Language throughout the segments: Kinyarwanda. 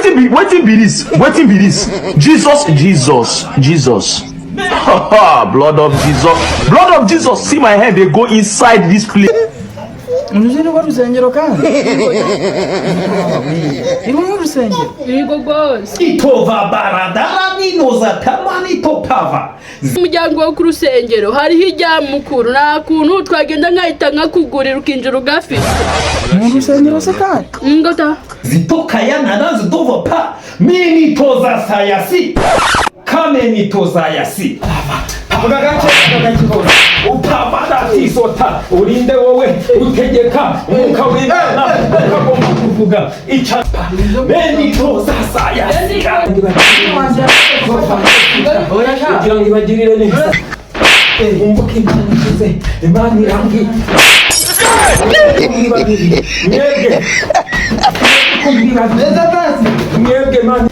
Wetin be this? Wetin be this? Jesus, Jesus, Jesus. Blood of Jesus. Blood of Jesus. See my hand, they go inside this place. Uruzi ni rwo rusengero kandi iri ni urusengero. Yego rwose. Itova baradara tamanitopava. Umuryango wo ku rusengero hariho ijya mukuru, nta kuntu twagenda nkahita nkakugurira ukinjira ugafite. Mu rusengero se kandi? Ngota. Zitokaya zidova minitoza sayasi kamenitozayasi vuga gake, vuga gake hose utavadatisota. Urinde wowe utegeka umwuka w'Imana ukagomba kuvuga ica menitoza sayasi kugira ngo ibagirire neza. Umva ko Imana ishize, Imana irambwiye mwebwe mwebwe Imana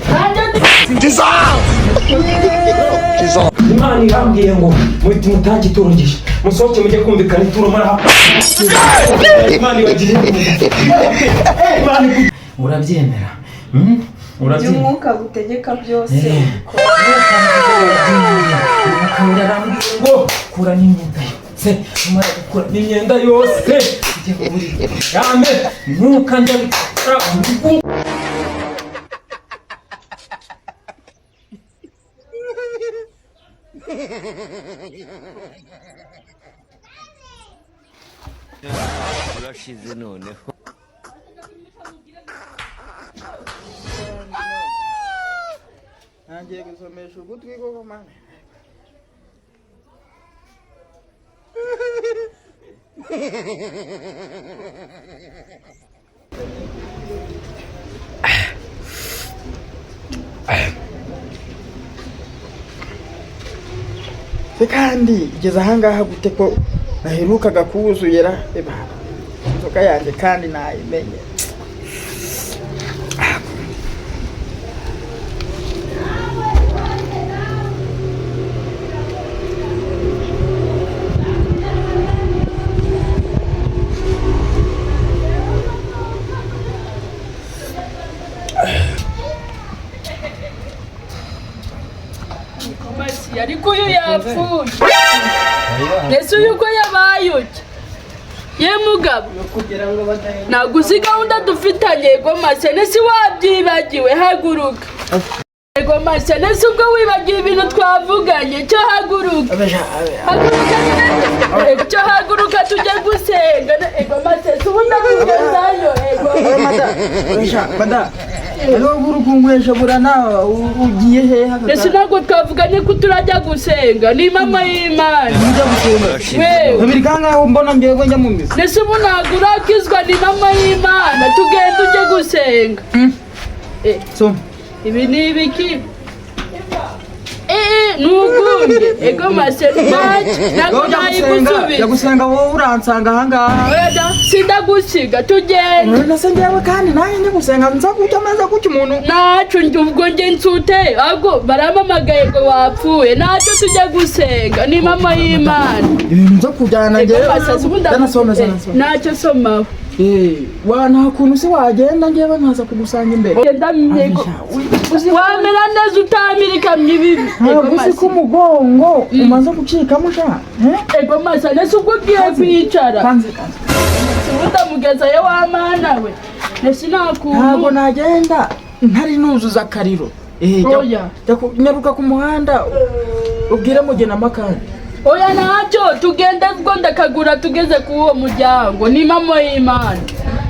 Imana irambwiye ngo muhite mutange ituro gisha, musohoke mujye kumvikana ituro maraha. Imana ibagirire neza. Imana urabyemera? Hmm? Urabyemera? Iby'umwuka gutegeka byose. Umwuka urarambwiye ngo kura n'imyenda yose, numara gukura n'imyenda yose ujye mu buriri yame mwuka ndabikora. Urashize noneho. Ntangiye gusomesha ugutwi koko mana. Se kandi igeze ahangaha gute ko naherukaga kuwuzuyera? Eba inzoga yanjye kandi nayimenye. Masi, ariko uyu yapfuye, ndetse uyu uko yabaye utya ye mugabo, ntabwo uzi gahunda dufitanye. Yego mase, nese wabyibagiwe? Haguruka. Yego mase, nese ubwo wibagiwe ibintu twavuganye? Cyo haguruka, haguruka nyine. Cyo haguruka tujye gusenga. Yego mase, si ubu ndakugezayo. Yego. Mada, rero uri kunywesha burana, ugiye hehe? Ese ntabwo twavuganye ko turajya gusenga? Ni mama y'Imana. Ujya gusenga? Wewe. Kabiri kangahe mbona ngewe njya mu misa? Ndetse ubu ntabwo urakizwa? Ni mama y'Imana, tugenda ujye gusenga. So Ibi ni ibiki? Eh, nugunge. Ego mase, ntacyo ntabwo Ujya gusenga, jya nayigusubiza. gusenga wowe, uransanga ahangaha. Oya da, sindagusiga, tugende. None se ngewe kandi nanjye njya gusenga nza guca ameza gutya umuntu? Ntacyo njye, ubwo njye nsute ahubwo barampamagaye ngo wapfuye. Ntacyo, tujya gusenga, ni mama y'Imana. Ibintu nza kujyana Ego ngewe. mase, ubu Zana soma, ndagusiga. zana soma. Ntacyo, somaho. Eh, wa nta kuntu se wagenda ngewe nkaza kugusanga imbere? Genda yego. Wamera neza utamirika ibibi. Ntabwo uzi ko umugongo umaze gucikamo sha? Eh? Ego masa, nese ubwo ugiye kwicara? Kanze kanze. Ubu ndamugezayo wa mana we, nese nta Ntabwo kuntu. nagenda ntari nuzuza akariro. Eh, Oya. jya nyaruka ku muhanda ubwire mugena makandi. Oya ntacyo, tugende ubwo ndakagura tugeze ku uwo muryango. Ni mama y'Imana,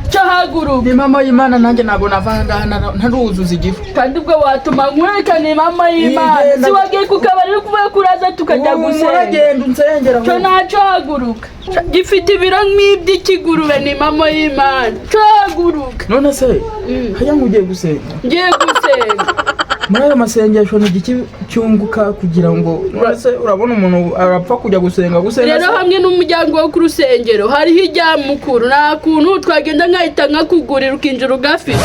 cyo haguruka. Ni mama y'Imana, nanjye ntabwo nava ahangaha ntaruzuza igifu. Kandi ubwo watuma nkureka, ni mama y'Imana. Nigenda. Si wagiye ku kabari uri kuvuga ko uraza tukajya gusenga? Muragenda unsengera. Cyo ntacyo, haguruka. Gifite ibiro nk'iby'ikigurube, ni mama y'Imana, cyo haguruka. None se hajya ngo ugiye gusenga? Ngiye gusenga. Muri ayo masengesho ni igiki cyunguka kugira ngo, none se urabona umuntu arapfa kujya gusenga gusenga Rero se? hamwe n'umuryango wo ku rusengero hariho ijya mukuru, nta kuntu twagenda nkahita nkakugurira ukinjira ugafite.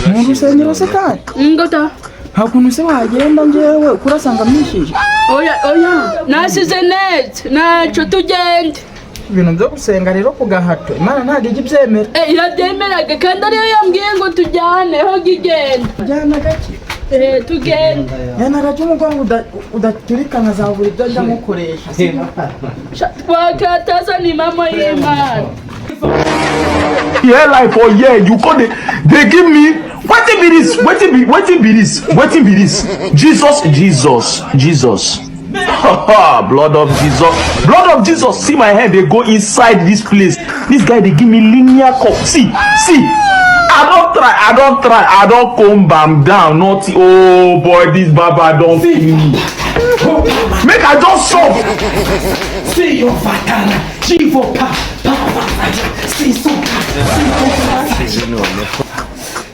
Mu rusengero se kandi? Ngota. Nta kuntu se wagenda ngewe kurasanga mwishije? Oya oya, nasize neza, ntacyo, tugende. Ibintu byo gusenga rero ku gahato, Imana ntabwo ijya ibyemera. Eh, irabyemeraga, kandi ariyo yambwiye ngo tujyane ho igenda. Jyana gake. Eh, tugende. Jyana gake, umugongo udaturika nkazabura ibyo njya nkukoresha, sibyo? Sha, twakataza ni mama y'Imana. Hairline for here, you come dey give me wetin be this? Wetin be this? Wetin be this? Jesus, Jesus, Jesus! Blood of Jesus, blood of Jesus! See my head dey go inside this place. This guy dey give me linear cup. See, see, I don try, I don try, I don comb am down, nothing. Oh boy, this barber don kill me. Make I just soft. See your fatara, jivo pa pa pa, si soka, si soka,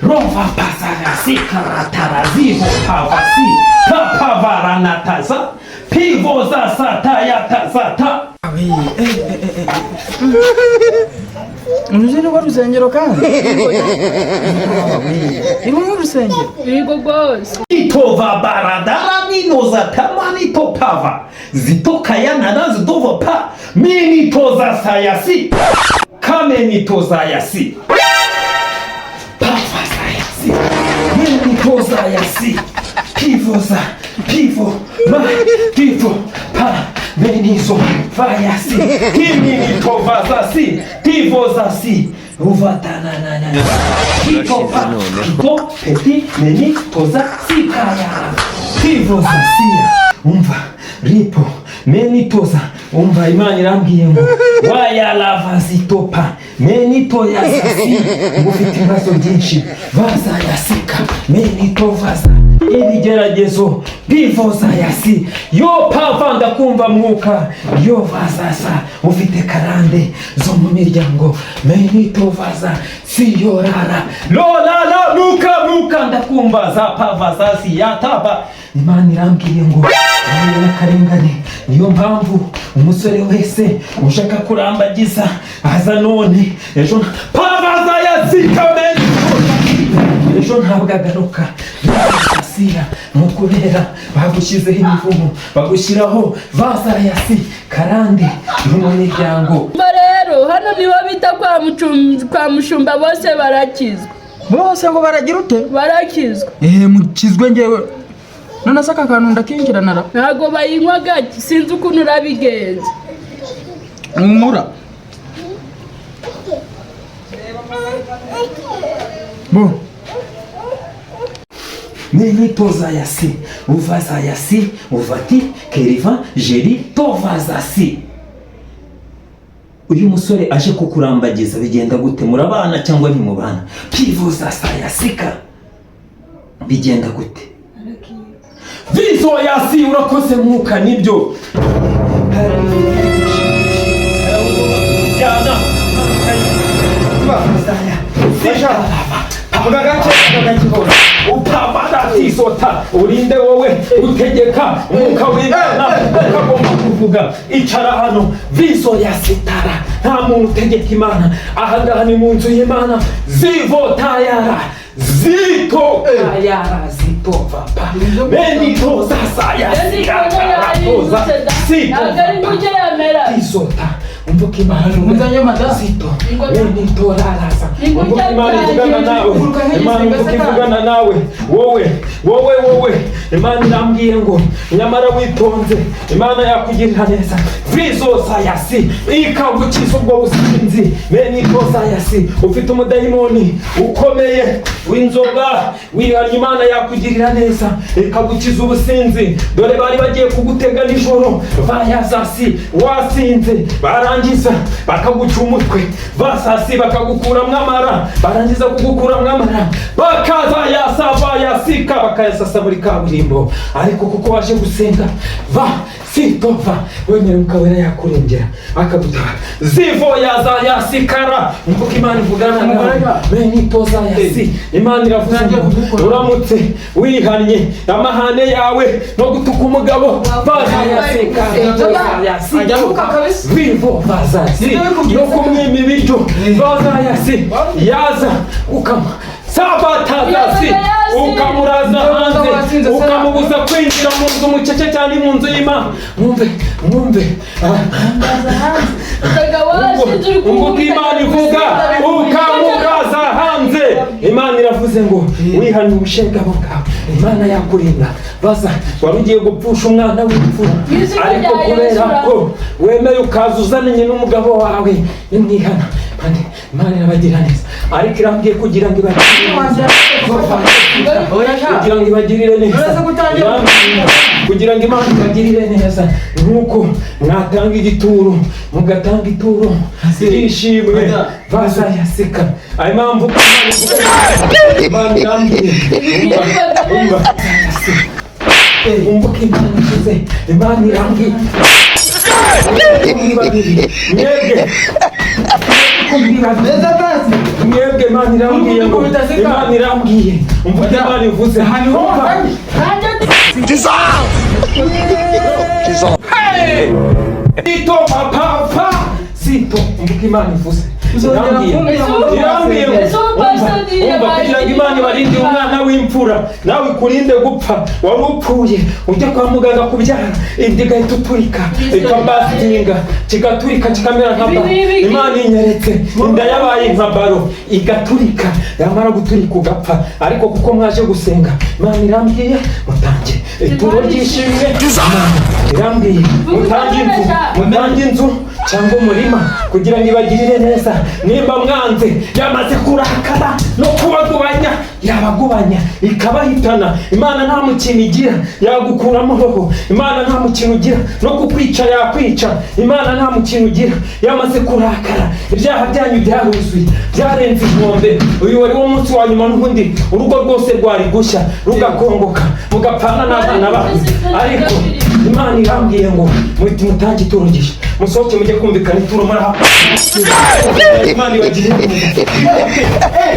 rova pasara, si karatara, zivo pava si, tapavaranataza, pivoza satayata sata. Uruzi ni rwo rusengero kandi iri urusengero. Yego rwose. Itova baradara ninoza tamanito pava zitokayanana zidova pa minitoza sayasi kamenitoza yasi pava sayasi minitoza yasi pivoza pivo ma pivo pa menizo vayasi timinitovazasi tivozasi uvatananana pitopa pito peti meni toza sikaya tivozasia. Umva ripo menitoza. Umva, Imana irambwiye ngo wayalavazitopa menitoyasasi, ngo ufite ibibazo byinshi bazayasika menitovaza ibigeragezo bivozayasi yo pava. Ndakumva mwuka yo vazasa, ufite karande zo mu miryango menitovaza siyorara lolala muka muka, ndakumva za pavazasi yataba. Imana irambwiye ngo wahuye n'akarengane, niyo mpamvu umusore wese ushaka kurambagiza aza none, ejo pavaza yazikameni, ejo ntabwo agaruka. Asiya ni ukubera bagushyizeho imivumo, bagushyiraho vazayasi karande yo mu miryango. Umva rero, hano niho bita kwa mushumba, bose barakizwa. Bose ngo baragira ute? Barakizwa. Eh, mukizwe ngewe. None se aka kantu ndakinjirana ra? Ntabwo bayinywa gake, sinzi ukuntu urabigenza. Umura bo. Menitozayasi uvazayasi uvati keriva jeri tovazasi. Uyu musore aje kukurambagiza bigenda gute? Murabana cyangwa ntimubana? Pivozasayasika bigenda gute? Vizoyasi, urakoze mwuka, nibyo. Jyana. Vuga gake, vuga gake hose. Upavadatisota, urinde wowe utegeka umwuka w'Imana ukagomba kuvuga. Icara hano viso ya sitara, nta muntu utegeka Imana ahangaha, ni mu nzu y'Imana. Zivotayara zitokayara zitovapa menitozasayasikaratoza. Ntabwo ari gutya yamera. Isota umvuka Imana Muzanye madamu. sito menitoraraza. Umvuka Imana ivugana nawe, Imana umvuka ivugana nawe, wowe wowe wowe. Imana irambwiye ngo nyamara witonze Imana yakugirira neza, vizosayasi ikagukiza ubwo businzi menitosayasi. Ufite umudayimoni ukomeye w'inzoga, wihannye Imana yakugirira neza ikagukiza ubusinzi. Dore bari bagiye kugutega nijoro vayazasi wasinze, barangiza bakaguca umutwe vasasi, bakagukuramwo amara, barangiza kugukuramwo amara bakazayasa bayasika bakayasasa muri kaburimbo. Ariko kuko waje gusenga va sitova wemere mukabera yakurengera akagutabara zivo yaza yasikara. Umvuka Imana ivugana nawe benitoza yasi. Imana iravuze ngo uramutse wihannye amahane yawe no gutuka umugabo vazayasikara vivo vazasi no kumwima ibiryo vazayasi yaza ukama sabatazasi ukamuraza hanze, ukamubuza kwinjira mu nzu. Nzu mucece cyane mu nzu y'Imana, mwumve, mwumve. Utaga washinze uri Umva uko Imana ivuga, ukamugaza hanze. Imana iravuze ngo wihane ubushegabo bwawe, Imana yakurinda. Baza wari ugiye gupfusha umwana w'imfura, Izina ariko rya kubera Yesu. ko wemeye ukaza uzananye n'umugabo wawe, nimwihana Imana irabagira neza. Ariko irambwiye kugira ngo ibagirire neza, kugira ngo ibagirire neza. Uretse gutangira. Irambwiye kugira ngo Imana ibagirire neza, nuko mwatanga igituro, mugatanga ituro ry'ishimwe bazayaseka. Ayo mpamvu Imana irambwiye, umva, umva, umva uko Imana ivuze. Imana irambwiye muri babiri mwebwe, muri babiri Neza basi. mwebwe, Imana irambwiye ngo, Imana irambwiye, umva uko Imana ivuze. Umva. Sito papa sito, umva uko Imana ivuze. Uzongera Irambwiye, kumbwira ngo irambwiye ngo, Ese ubu pastor umva, kugira ngo Imana ibarinde umwana w'imfura, nawe ikurinde gupfa. Wari upfuye ujya kwa muganga kubyara, inda igahita uturika, ikabasitinga, kigaturika kikamera nka baro. Imana inyeretse inda yabaye nka baro, igaturika, yamara guturika ugapfa. Ariko kuko mwaje gusenga, Imana irambwiye mutange ituro ry'ishimwe. Imana irambwiye mutange inzu, mutange inzu cyangwa umurima, kugira ngo ibagirire neza. Nimba mwanze, yamaze kurakara no kubagubanya, yabagubanya ikabahitana. Imana nta mukino igira, yagukuramo roho. Imana nta mukino ugira, no kukwica yakwica. Imana nta mukino ugira, yamaze kurakara. Ibyaha byanyu byaruzuye, byarenze inkombe. Uyu wari wo munsi wa nyuma, n'ubundi urugo rwose rwari gushya rugakongoka, mugapfana n'abana banyu. Ariko Imana irambwiye ngo muhite mutange ituro gishya, musohoke mujye kumvikana ituro muri aho. Imana ibagirire neza,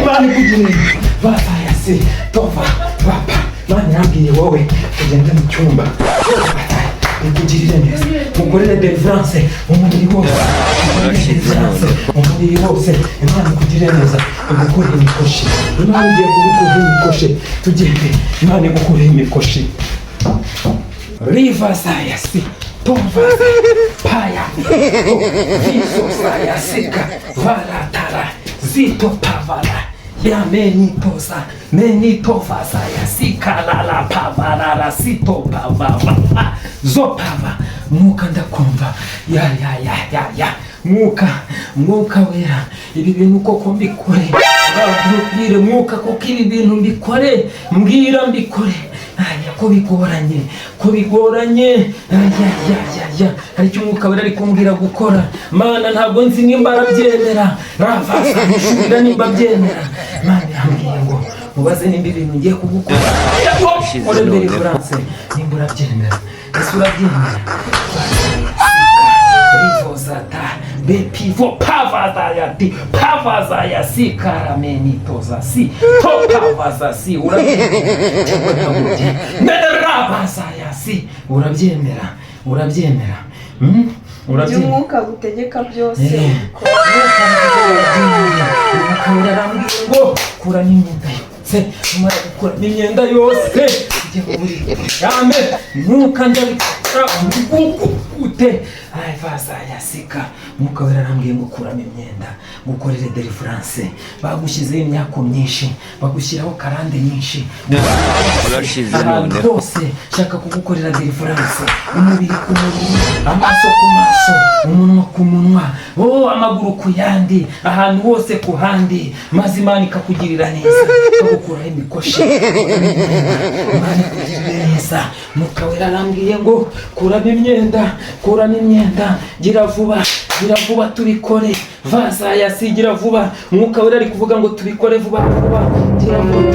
Imana ikugirire neza. Basayasi tova papa, Imana irambwiye wowe tugende mu cyumba, ikugirire neza, mukorere deliverance umubiri wose, mukorere deliverance umubiri wose. Imana ikugirire neza, igukureho imikoshi. Imana igiye kugukureho imikoshi. Tugende, Imana igukureho imikoshi. Riva sayasi tova paya viso sayasika varatara zito pavara ya menitoza menitova sayasika lala pavarara sito pavava zopava. Mwuka ndakumva, ya ya ya ya ya, Mwuka, Mwuka Wera, ibi bintu koko mbikore? Mbwire Mwuka, koko ibi bintu mbikore? Mbwira mbikore. Aya, ko bigoranye, ko bigoranye. Aya ya ya ya, hari icyo Umwuka Wera ari kumbwira gukora. Mana, ntabwo nzi nimba arabyemera. Ravasa nimba abyemera. Mana irambwiye ngo mubaze nimba ibintu ngiye kugukora, kore deliverance, nimba urabyemera. Ese urabyemera? Rivozata bepivo pavazayati pavazayasi karamenitoza si topavazasi. Urabyemera cyangwa ntabwo ubyemera? Ravazayasi, urabyemera? Urabyemera? Ibyo Urabyemera? Umwuka agutegeka byose ubikore. Umwuka arambwira ngo kuramo imyenda yose. Numara gukuramo imyenda yose, ujye mu buriri uryame. Mwuka ndabikora ute? Vazayasika, Mwuka Wera arambwiye ngo kuramo imyenda, ngukorere deliverance. Bagushyizeho imyako myinshi, bagushyiraho karande nyinshi Urashize ahantu noneho. hose. Shaka kugukorera deliverance, umubiri ku mubiri, amaso ku maso, umunwa ku munwa, oh, amaguru ku yandi, ahantu hose ku handi, maze Imana ikakugirira neza, ikagukuraho imikoshi. Imana ikugirire neza. Mwuka Wera arambwiye ngo kuramo imyenda, kuramo imyenda. Gira vuba, gira vuba tubikore. Vazayasi, gira vuba. Mwuka Wera ari kuvuga ngo tubikore vuba vuba. Gira vuba.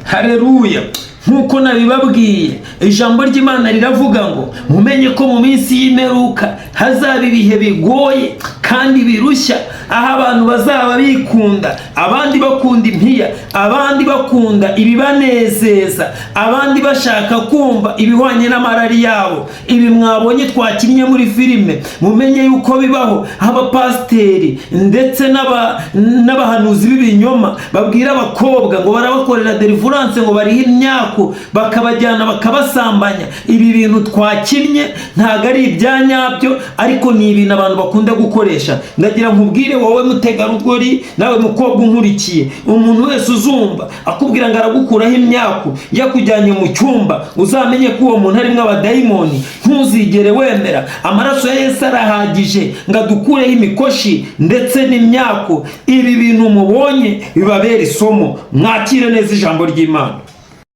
Hareruya! Nk'uko nabibabwiye, ijambo ry'Imana riravuga ngo mumenye ko mu minsi y'imperuka hazaba ibihe bigoye kandi birushya. aho abantu bazaba bikunda, abandi bakunda impiya, abandi bakunda ibibanezeza, abandi bashaka kumva ibihwanye n'amarari yabo. Ibi mwabonye twakinnye muri filime, mumenye yuko bibaho, aho abapasiteri ndetse n'abahanuzi b'ibinyoma babwira abakobwa ngo barabakorera deliverance, ngo barihe imyaku, bakabajyana bakabasambanya. Ibi bintu twakinnye ntabwo ari ibya nyabyo, ariko ni ibintu abantu bakunda gukoresha. Ndagira nkubwire wowe mutegarugori, nawe mukobwa unkurikiye, umuntu wese uzumva akubwira ngo aragukuraho imyaku yakujyanye mu cyumba, uzamenye ko uwo muntu arimo abadayimoni. Ntuzigere wemera. Amaraso ya Yesu arahagije ngo adukureho imikoshi ndetse n'imyaku. Ibi bintu mubonye bibabera isomo, mwakire neza ijambo ry'Imana.